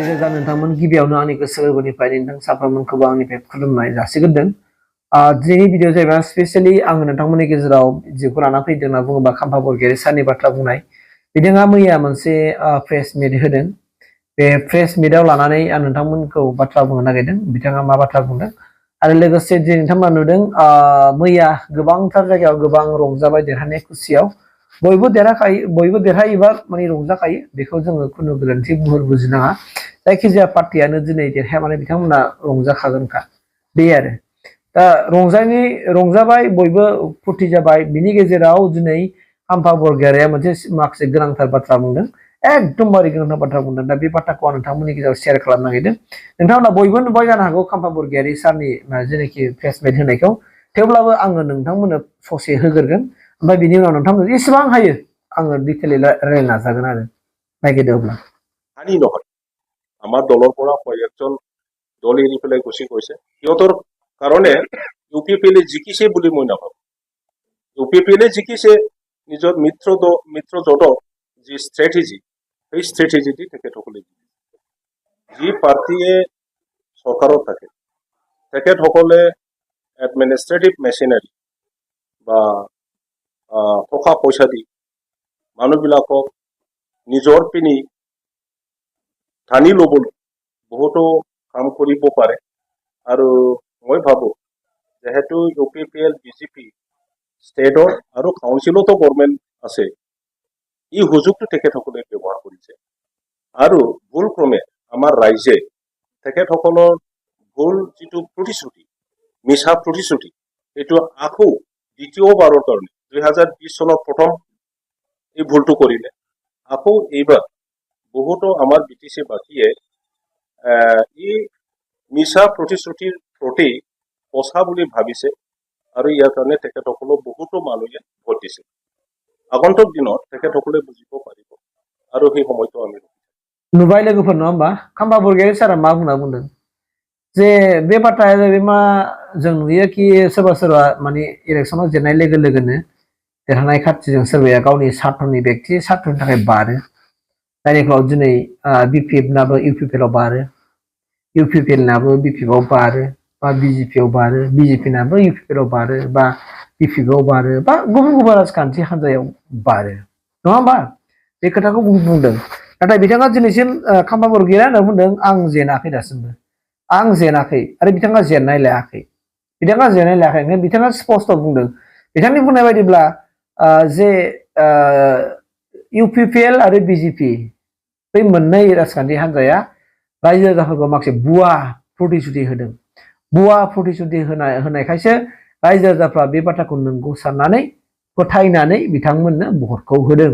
रायजो जानो नोंथांमोन गिबियावनो आंनि गोसो गोरबोनिफ्राय नोंथां साफ्रोमखौबो आंनिफ्राय खुलुमनाय जासिग्रोदों। दिनैनि भिडिअ जाहैबाय स्पेशली आङो नोंथांमोननि गेजेराव जिखौ लाना फैदों होनना बुङोबा खाम्फा बरगयारि सारनि बाथ्रा बुंनाय। बिथाङा मैया मोनसे प्रेस मिट होदों। बे प्रेस मिटआव लानानै आं नोंथांमोनखौ बाथ्रा बुंनो नागिरदों। बिथाङा मा बाथ्रा बुंदों आरो लोगोसे दिनै नोंथांमोना नुदों मैया गोबांथार जायगायाव गोबां रंजाबाय देरहानाय खुसियाव बयबो देरहायोबा माने रंजाखायो बेखौ जोङो खुनु गोरोन्थि बुजिनाङा। जायखिजाया पार्टियानो दिनै देरहाया माने बिथांमोना रंजाखागोनखा बे आरो दा रंजाबाय बयबो फुरथि जाबाय। बिनि गेजेराव दिनै खाम्फा बरगयारिया मोनसे माखासे गोनांथार बाथ्रा बुंदों, एकदमबारे गोनांथार बाथ्रा बुंदों। दा बे बाथ्राखौ आं नोंथांमोननि गेजेराव शेयार खालामनो नागिरदों। नोंथांमोना बयबो नुबाय जानो हागौ खाम्फा बरगयारि सारनि जेनाखि प्रेस मिट होनायखौ, थेवब्लाबो आङो नोंथांमोननो ससे होग्रोगोन। ओमफ्राय बिनि उनाव नोंथांमोन जेसेबां हायो आङो डिटेलै रायलायनो नाजागोन आरो नागिरदो अब्ला। হানি নহয় আমাৰ দলৰ পৰা কয়েকজন দল এৰি পেলাই গুচি গৈছে। সিহঁতৰ কাৰণে UPPL জিকিছে বুলি মই নাভাবো। UPPL জিকিছে নিজৰ মিত্ৰজোঁটৰ যি ষ্ট্ৰেটেজি, সেই ষ্ট্ৰেটেজিটি তেখেতসকলে যি পাৰ্টিয়ে চৰকাৰত থাকে তেখেতসকলে এডমিনিষ্ট্ৰেটিভ মেচিনাৰী বা টকা পইচা দি মানুহবিলাকক নিজৰ পিনি টানি ল'বলৈ বহুতো কাম কৰিব পাৰে। আৰু মই ভাবো যেহেতু UPPL BJP ষ্টেটৰ আৰু কাউন্সিলতো গভৰ্ণমেণ্ট আছে, এই সুযোগটো তেখেতসকলে ব্যৱহাৰ কৰিছে। আৰু ভুলক্ৰমে আমাৰ ৰাইজে তেখেতসকলৰ ভুল যিটো প্ৰতিশ্ৰুতি, মিছা প্ৰতিশ্ৰুতি, এইটো আকৌ দ্বিতীয়বাৰৰ কাৰণে 2020 চনত প্ৰথম এই ভুলটো কৰিলে। আকৌ এইবাৰ বহুতো আমাৰ BTC বাসীয়ে এই মিছা প্ৰতিশ্ৰুতিৰ প্ৰতি সঁচা বুলি ভাবিছে আৰু ইয়াৰ কাৰণে তেখেতসকলক বহুতো মানুহে ভোট দিছে। আগন্তুক দিনত তেখেতসকলে বুজিব পাৰিব আৰু সেই সময়টো আমি नुबाय लोगोफोर नङा होमबा? खाम्फा बरगयारि सारा मा बुंना बुंदों जे बे बाथ्राया जाहैबाय मा, जों नुयो कि सोरबा सोरबा माने इलेक्सनाव जेननाय लोगो लोगोनो देरहानाय खाथिजों सोरबाया गावनि सार्थनि बेक्ति सार्थनि थाखाय बारो। जायनि फलाव दिनै BPF नाबो UPPL आव बारो, UPPL नाबो BPF आव बारो, बा BJP आव बारो, BJP नाबो UPPL आव बारो, बा BPF आव बारो, बा गुबुन गुबुन राजखान्थि हान्जायाव बारो, नङा होमबा? बे खोथाखौ बुंदों। नाथाय बिथाङा दिनैसिम खाम्फा बरगयारिया होनना बुंदों आं जेनाखै दासिमबो, आं जेनाखै आरो बिथाङा जेननाय लायाखै। बिथाङा जेननाय लायाखै, बिथाङा स्पष्ट बुंदों। बिथांनि बुंनाय बायदिब्ला जे UPPL आरो BJP बै मोननै राजखान्थि हान्जाया रायजो राजाफोरखौ माखासे बुवा प्रतिश्रुति होदों। बुवा प्रतिश्रुति होनायखायसो रायजो राजाफ्रा बे बाथ्राखौ नंगौ साननानै फोथायनानै बिथांमोननो भटखौ होदों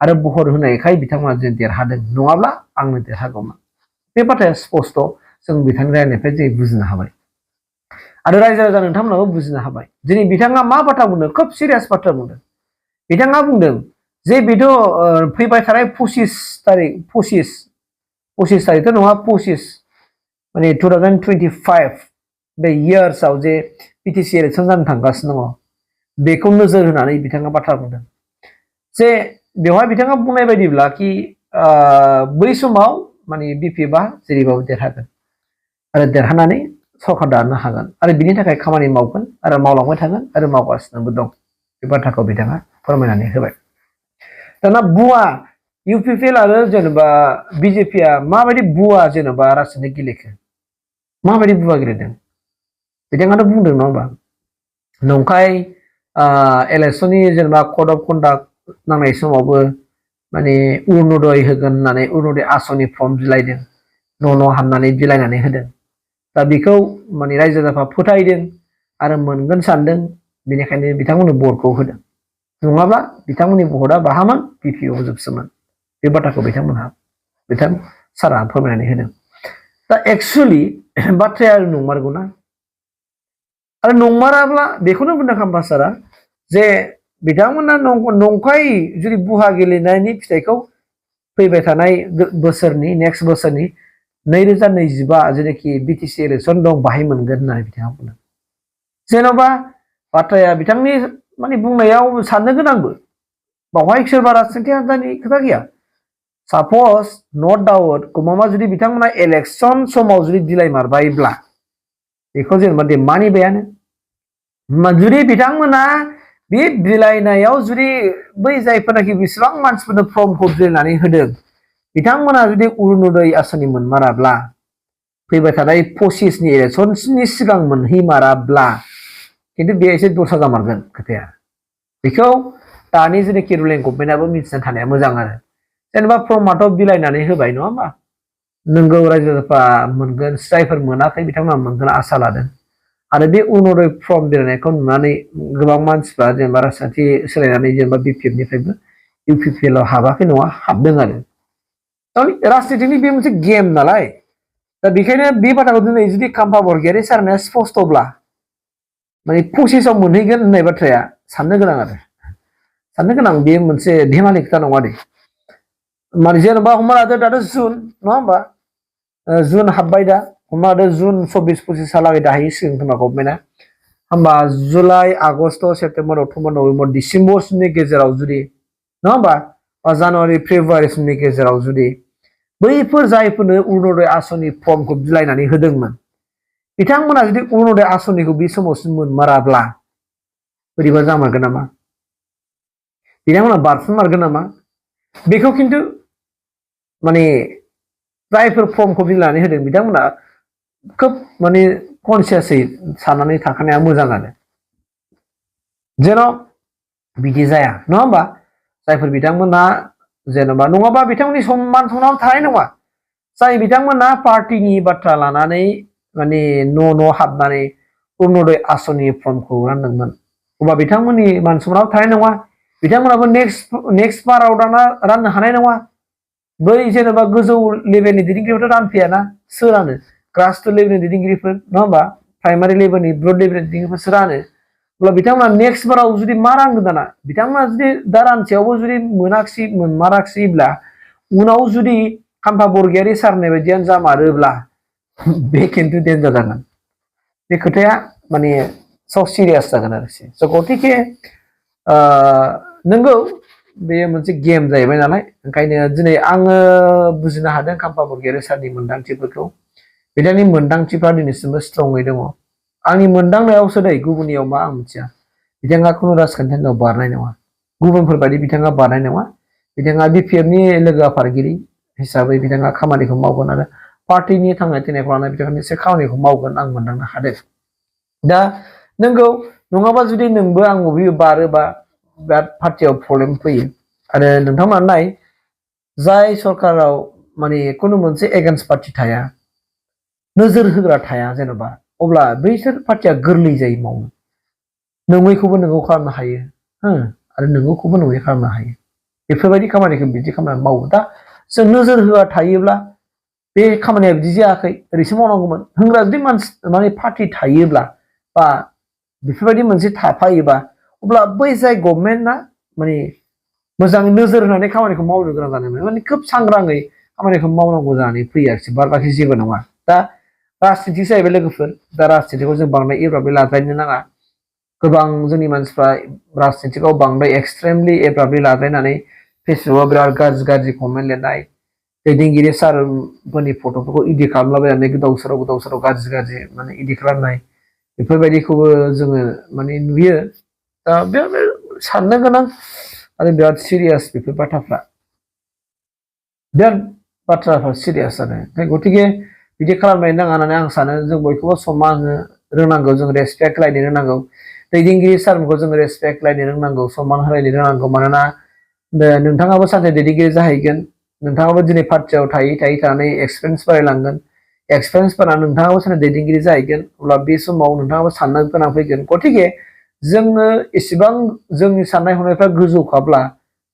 आरो भट होनायखाय बिथांमोना जों देरहादों, नङाब्ला आंनो देरहागौमोन। बे बाथ्राया स्पष्ट, जों बिथांनि रायलायनायनिफ्राय जों बुजिनो हाबाय आरो रायजो राजा नोंथांमोनाबो बुजिनो हाबाय। दिनै बिथाङा मा बाथ्रा बुंदों, खोब सिरियास बाथ्रा बुंदों। बिथाङा बुंदों जे बेथ' फैबाय थानाय 25 तारिखथ' नङा, 25 माने 2025 बे इयार्सआव जे BTC इलेक्सन जानो थांगासिनो दङ, बेखौ नोजोर होनानै बिथाङा बाथ्रा बुंदों जे बेवहाय बिथाङा बुंनाय बायदिब्ला कि बै समाव माने BPF जेरैबाबो देरहागोन आरो देरहानानै सरकार दानो हागोन आरो बिनि थाखाय खामानि मावगोन आरो मावलांबाय थागोन आरो मावगासिनोबो दं। बे बाथ्राखौ बिथाङा फोरमायनानै होबाय। दाना बुवा UPPL आरो जेनेबा BJPआ माबायदि बुवा जेनेबा राजनितिक गेलेखो, माबायदि बुवा गेलेदों बिथाङाथ' बुंदों नङा होमबा? नंखाय इलेक्सननि जेनेबा कड अफ कन्डाक्ट नांनाय समावबो माने अरुणोदय होगोन होननानै अरुणोदय आसनि फर्म बिलाइदों, न' हाबनानै बिलाइनानै होदों। दा बेखौ माने रायजो राजाफ्रा फोथायदों आरो मोनगोन सानदों, बेनिखायनो बिथांमोननो भटखौ होदों। नङाब्ला बिथांमोननि भटआ बाहामोन, BPF आव जोबसोमोन। बे बाथ्राखौ बिथां सारा फोरमायनानै होदों। दा एक्सुवेलि बाथ्राया नंमारगौना? आरो नंमाराब्ला बेखौनो बुंदों खाम्फा सारा जे बिथांमोना नंखाय जुदि बुहा गेलेनायनि फिथाइखौ फैबाय थानाय बोसोरनि नेक्स्ट बोसोरनि 2025 जेनाखि BTC इलेक्सन दं बाहाय मोनगोन होननानै बिथाङा बुंदों। जेन'बा बाथ्राया बिथांनि माने बुंनायाव साननो गोनांबो, बावहाय सोरबा राजखान्थि हान्जानि खोथा गैया। साप'ज नट डाउट गमामा जुदि बिथांमोना इलेक्शन समाव जुदि दिलाय मारबायब्ला बेखौ जेनेबा दे मानिबायानो जुदि बिथांमोना बे बिलाइनायाव जुदि बै जायफोरनाखि बेसेबां मानसिफोरनो फर्मखौ बिलाइनानै होदों बिथांमोना जुदि अरुणोदय आसनि मोनमाराब्ला फैबाय थानाय 25 नि इलेक्शननि सिगां मोनहैमाराब्ला खिन्थु बे एसे दस्रा जामारगोन खोथाया बेखौ दानि जेनाखि रुलिं गभर्नमेन्टआबो मिथिना थानाया मोजां आरो जेनेबा फर्माथ' बिलाइनानै होबाय नङा होमबा नोंगौ रायजोफोरा मोनगोन जायफोर मोनाखै बिथांमोना मोनगोन आसा लादों आरो बे अरुणोदय फर्म बिलाइनायखौ नुनानै गोबां मानसिफ्रा जेनेबा राजखान्थि सोलायनानै जेनेबा BPF निफ्रायबो UPPL आव हाबाखै नङा हाबदों आरो राजनितिनि बे मोनसे गेम नालाय दा बेखायनो बे बाथ्राखौ दिनै जुदि काम्पा बरगयारि सारनाया स्पष्टब्ला माने 25 आव मोनहैगोन होननाय बाथ्राया साननो गोनां आरो साननो गोनां बे मोनसे धेमालि खोथा नङा दे माने जेनेबा हमना लादो दाथ' जुन नङा होमबा जुन हाबबाय दा हमना लादो जुन 24-25 हालागै दाहैसिगोन खोमा गभर्नमेन्टआ होमबा July August September October November डिसेम्बरसिमनि गेजेराव जुदि नङा होमबा जानुवारि फेब्रुवारिसिमनि गेजेराव जुदि बैफोर जायफोरनो अरुणोदय आसनि फर्मखौ बिलाइनानै होदोंमोन बिथांमोना जुदि अरुणोदय आसनिखौ बे समावसिम मोनमाराब्ला बोरैबा जामारगोन नामा बिथांमोना बारस'मारगोन नामा बेखौ खिन्थु माने जायफोर फर्मखौ बिलाइनानै होदों बिथांमोना खोब माने कनसियासै साननानै थाखानाया मोजां आरो जेन' बिदि जाया नङा होमबा जायफोर बिथांमोना जेनेबा नङाबा बिथांमोननि मान सनमान थानाय नङा जाय बिथांमोना पार्टीनि बाथ्रा लानानै माने न' हाबनानै अरुणोदय आसनि फर्मखौ रानदोंमोन अब्ला बिथांमोननि मान सनमान थानाय नङा बिथांमोनाबो नेक्स्ट बाराव दाना राननो हानाय नङा बै जेनेबा गोजौ लेभेलनि दैदेनगिरिफोर रानफैयाना सोर रानो ग्रासरुट लेभेलनि दैदेनगिरिफोर नङा होमबा प्राइमारि लेभेलनि ब्रड लेभेलनि दैदेनगिरिफोर सोर रानो अब्ला बिथांमोना नेक्स्ट बाराव जुदि मा रानगोन दाना बिथांमोना जुदि दा रानसेयावबो जुदि मोनमाराखिसैब्ला उनाव जुदि काम्पा बरगयारि सारनाय बायदियानो जामारोब्ला बे खिन्थु डेन्जार जागोन बे खोथाया माने स सिरियास जागोन आरो स गतिके नंगौ बेयो मोनसे गेम जाहैबाय नालाय ओंखायनो दिनै आङो बुजिनो हादों काम्पा बरगयारि सारनि मोनदांथिफोरखौ बिथांनि मोनदांथिफ्रा दिनैसिमबो स्ट्रङै दङ आंनि मोनदांनायावसो दै गुबुननियाव मा आं मिथिया बिथाङा खुनु राजखान्थि हान्जायाव बारनाय नङा गुबुनफोर बायदि बिथाङा बारनाय नङा बिथाङा BPF नि लोगो आफादगिरि हिसाबै बिथाङा खामानिखौ मावगोन आरो पार्टीनि थांनाय थैनायखौ लानानै बिथाङा एसे खामानिखौ मावगोन आं मोनदांनो हादों दा नंगौ नङाबा जुदि नोंबो आंबो बियो बारोबा बिराद पार्टीयाव प्रब्लेम फैयो आरो नोंथांमोना नाय जाय सरकाराव माने खुनु मोनसे एगेन्स्ट पार्टी थाया नोजोर होग्रा थाया जेनेबा अब्ला बैसोर पार्टीया गोरलै जायो मावनो नङैखौबो नोंगौ खालामनो हायो आरो नोंगौखौबो नङै खालामनो हायो बेफोरबायदि खामानिखौ बिदि खामानि मावो दा जों नोजोर होआ थायोब्ला बे खामानिया बिदि जायाखै ओरैसो मावनांगौमोन होनग्रा जुदि मानसि माने पार्टी थायोब्ला बा बेफोरबायदि मोनसे थाफायोबा अब्ला बै जाय गभर्नमेन्टआ माने मोजाङै नोजोर होनानै खामानिखौ मावनो गोनां जानाय माने खोब सांग्राङै खामानिखौ मावनांगौ जानानै फैयो आरोखि बारबाखि जेबो नङा दा राजनिथि जाहैबाय लोगोफोर दा राजनिथिखौ जों बांद्राय एब्राबै लाद्रायनो नाङा गोबां जोंनि मानसिफ्रा राजनिथिखौ बांद्राय एक्सट्रिमलि एब्राबै लाद्रायनानै फेसबुकआव बिराद गाज्रि कमेन्ट लिरनाय दैदेनगिरि सारफोरनि फट'फोरखौ इडिट खालामलाबायनानै गोदाव सोराव गाज्रि माने इडिट खालामनाय बेफोरबायदिखौबो जोङो माने नुयो दा बे साननो गोनां आरो बिराद सिरियास बेफोर बाथ्राफ्रा बिराद बाथ्राफ्रा सिरियास आरो गतिके बिदि खालामनाय नाङा होननानै आं सानो जों बयखौबो सनमान होनो रोंनांगौ जों रेसपेक्ट लायनो रोंनांगौ दैदेनगिरि सारफोरखौ जों रेसपेक्ट लायनो रोंनांगौ सनमान होलायनो रोंनांगौ मानोना नोंथाङाबो सानसे दैदेनगिरि जाहैगोन नोंथाङाबो दिनै पार्टीयाव थायै थानानै एक्सपिरियेन्स बारायलांगोन एक्सपिरियेन्स बारा नोंथाङाबो सानसे दैदेनगिरि जाहैगोन अब्ला बे समाव नोंथाङाबो साननो गोनां फैगोन गतिके जोङो एसेबां जोंनि साननाय हनायफ्रा गोजौखाब्ला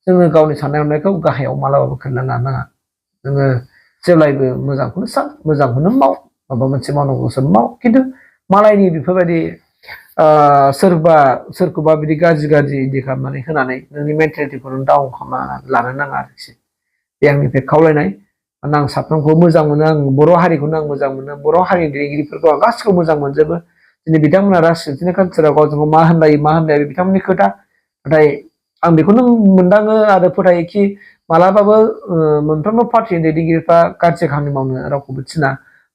जोङो गावनि साननाय हनायखौ गाहायाव मालाबाबो खोलैना लानो नाङा जोङो जेब्लायबो मोजांखौनो सान मोजांखौनो माव माबा मोनसे मावनांगौसो माव खिन्थु मालायनि बेफोरबायदि सोरखौबा बिदि गाज्रि इदि खालामनानै होनानै नोंनि मेन्टेलिटिखौ डाउन खालामना लानो नाङा आरोखि बे आंनिफ्राय खावलायनाय आं साफ्रोमखौबो मोजां मोनो आं बर' हारिखौनो आं मोजां मोनो बर' हारिनि दैदेनगिरिफोरखौ आं गासिखौबो मोजां मोनजोबो दिनै बिथांमोना राजनितिनि कालचाराव गावजों मा होनलायो बिथांमोननि खोथा नाथाय आं बेखौनो मोनदाङो आरो फोथायोखि मालाबाबो मोनफ्रोमबो पार्टिनि दैदेनगिरिफ्रा गाज्रि खामानि मावनो रावखौबो थिना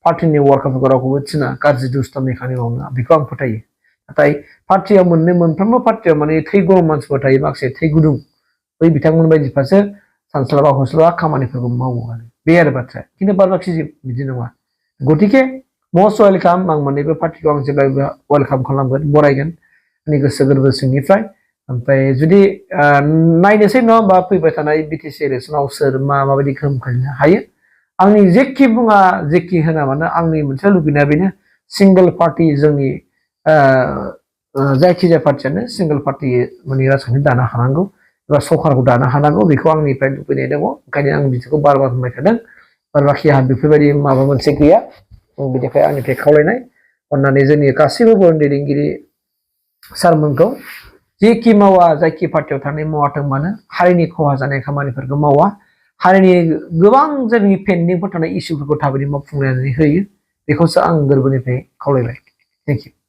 पार्टिनि वार्कारफोरखौ रावखौबो थिना गाज्रि दुस्थामि खामानि मावनो बेखौ आं फोथायो नाथाय पार्टियाव मोनफ्रोमबो पार्टियाव माने थै गरम मानसिफोर थायो माखासे थै गुदुं बै बिथांमोन बायदिफ्रासो सानस्लाबा हस्लाबा खामानिफोरखौ मावो बे आरो बाथ्राया खिन्थु बाद बाखि बिदि नङा गतिके मस्ट वेलकाम आं मोननैबो पार्टिखौ आं जेब्लायबो वेलकाम खालामगोन बरायगोन आंनि गोसो गोरबो सिंनिफ्राय ओमफ्राय जुदि नायनोसै नङा होमबा फैबाय थानाय बिटिसि इलेक्सनाव सोर माबायदि गोहोम खोख्लैनो हायो आंनि जेखि बुङा जेखि होना मानो आंनि मोनसे लुबैनाया बेनो सिंगल पार्टि जोंनि जायखिजाया पार्टियानो सिंगल पार्टि माने राजखान्थि दानो हानांगौ एबा सरकारखौ दानो हानांगौ बेखौ आंनिफ्राय लुबैनाय दङ ओंखायनो आं बिदिखौ बार बार बुंबाय थादों बार बाखि आंहा बेफोरबायदि माबा मोनसे गैया बिनिफ्राय आंनिफ्राय खावलायनाय अननानै जोंनि गासैबो बर' दैदेनगिरि सारमोनखौ जेखि मावा जायखि पार्टियाव थानाय मावाथों मानो हारिनि खहा जानाय खामानिफोरखौ मावा हारिनि गोबां जोंनि पेन्डिंफोर थानाय इसुफोरखौ थाबैनो मावफुंनानै होयो बेखौसो आं गोरबोनिफ्राय खावलायबाय थेंक इउ